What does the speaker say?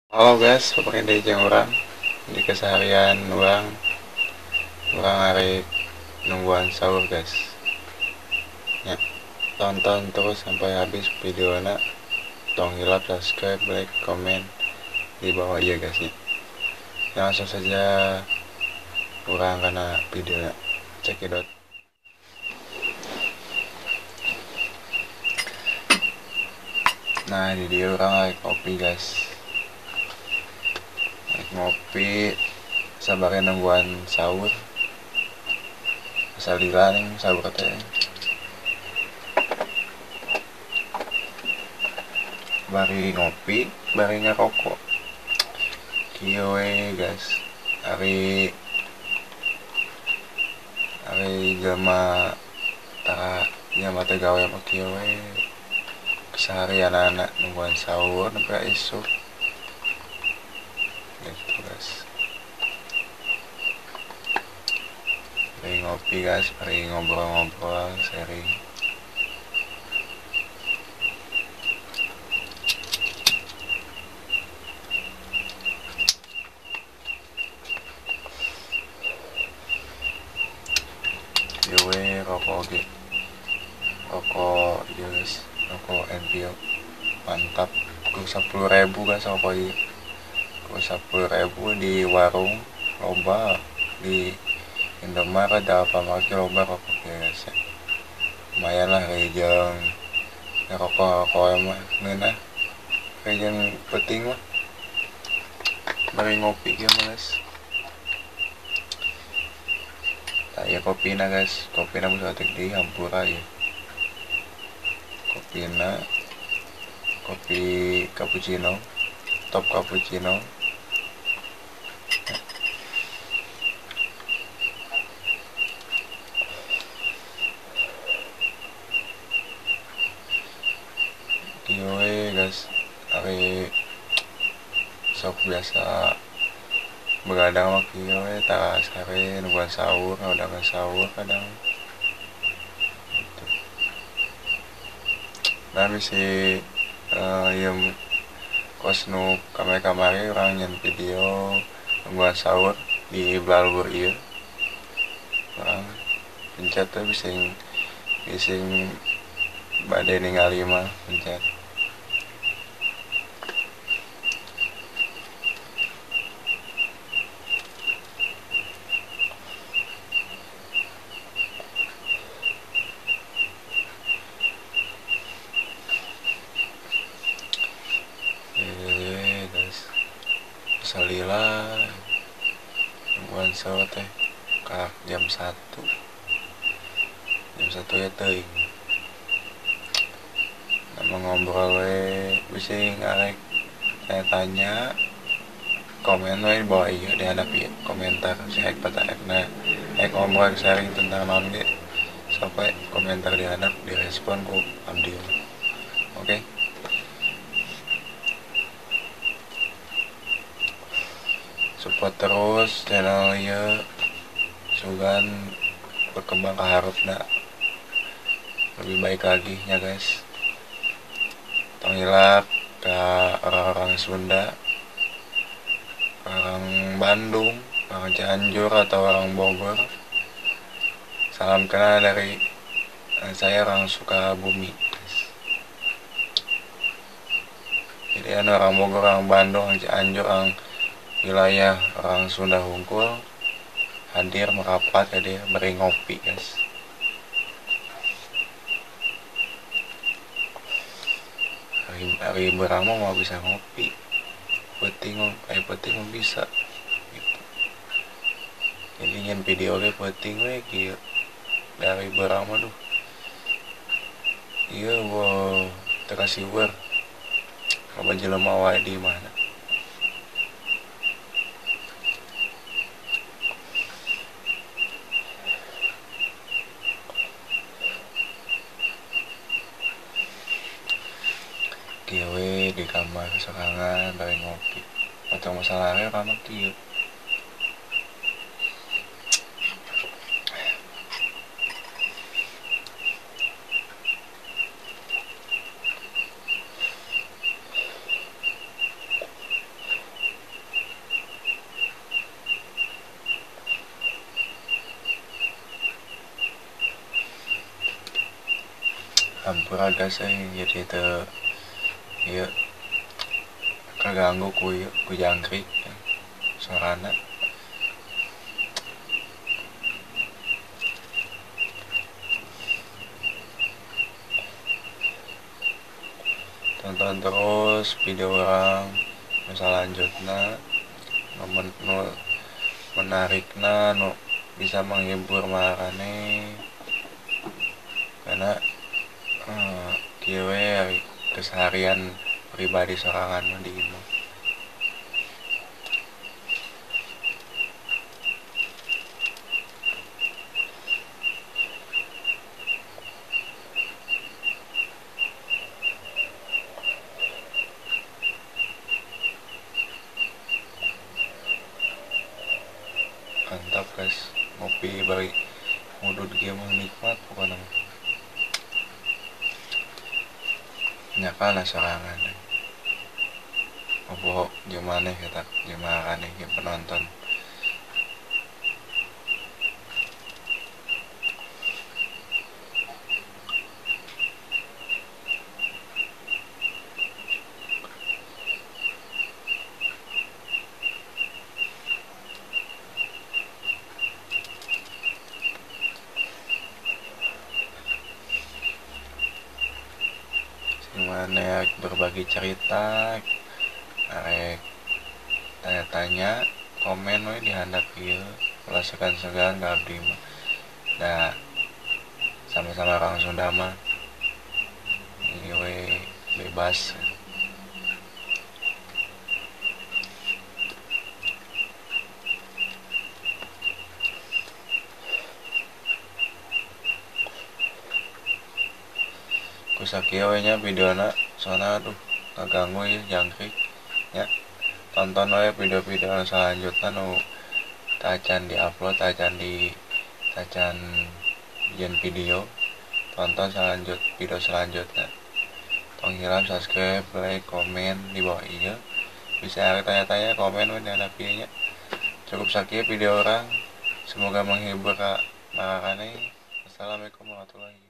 Halo guys, papakin deui jeung urang di keseharian urang hari nungguan sahur guys. Ya, tonton terus sampai habis videona. Tong hilap subscribe, like, komen di bawah iya guys ya. Ya, langsung saja urang kana videona. Cekidot. Nah, di dia urang lagi kopi guys. Ngopi sabarnya nungguan sahur. Asal lila nih sahur teh. Bari ngopi, bari ngerokok. Kieu we guys. Ari jelema tara jelema teh gawe mah kieu we. Keseharian anak nungguan sahur sampai isuk. Gitu guys. Bari ngopi guys, bari ngobrol-ngobrol, sharing. Yo we rokok oge. Rokok ieu guys, rokok NPO. Mantap. Ku 10.000 guys rokok ieu. 10.000 di warung loba, di Indomaret ada Alfamart loba rokok ya guys. Lumayan lah jeung rokok-rokok mah ngeunah. Jeung penting mah bari ngopi kieu mah guys. Tah ieu kopina guys, kopina mun saeutik deui hampura ieu. Kopina kopi cappuccino, top cappuccino. Kieu we guys, ari sok biasa begadang mah kieu we tara sare nungguan sahur, ngawedangan sahur kadang. Gitu. Nah bisi ieu kos nu kamari-kamari urang nyen video nungguan sahur di balur ieu. Urang pencet teh bising bade ningali mah pencet. Guys, salila nungguan sahur teh kak jam 1. Jam 1 ya teuing. Nama ngobrol we bisi ngarek tanya-tanya, komen we di bawah ieu dihadapi komentar si ek pataekna ek ngobrol sharing tentang naon ge sampai komentar dihadap direspon ku abdi. Oke. Support terus channel ieu sugan berkembang ke harupna lebih baik lagi ya guys. Tong hilap ke orang-orang Sunda, orang Bandung, orang Cianjur atau orang Bogor. Salam kenal dari saya orang Sukabumi guys. Jadi anu orang Bogor, orang Bandung, orang Cianjur, orang wilayah orang Sunda hungkul hadir merapat ya dia beri ngopi guys. Hari berang mah mau bisa ngopi, penting mah bisa gitu. Jadi nyen video ge penting we kieu dari berang mah duh. Ieu wow teu kasiwer. Loba jelema wae di mana. Kieu we di kamar sorangan bari ngopi. Atau masalahnya kamar kieu. Hampura guys jadi teu ieu kaganggu ku ieu ku jangkrik sorana. Tonton terus video orang selanjutnya nu menarikna nu bisa menghibur marane karena kieu we keseharian pribadi sorangan mah di imah. Mantap guys, ngopi bari ngudud kieu mah nikmat pokona mah. Nyakana sorangan. Opo jeung maneh eta jeung maraneh jeung penonton. Mana berbagi cerita, arek tanya-tanya, komen we di handap ieu, ulah segan-segan ka abdi mah. Da sama-sama orang Sunda mah ieu we bebas. Ku sakieu we nya videona, soalna aduh kaganggu ieu jangkrik nya. Tonton we video-video selanjutnya nu tacan di-upload, tacan di tacan jieun video. Tonton video selanjutnya. Tong hilap subscribe, like, komen di bawah ieu. Bisa tanya-tanya, komen we di handap ieu nya. Cukup sakieu video orang. Semoga menghibur ka maraneh. Assalamualaikum warahmatullahi.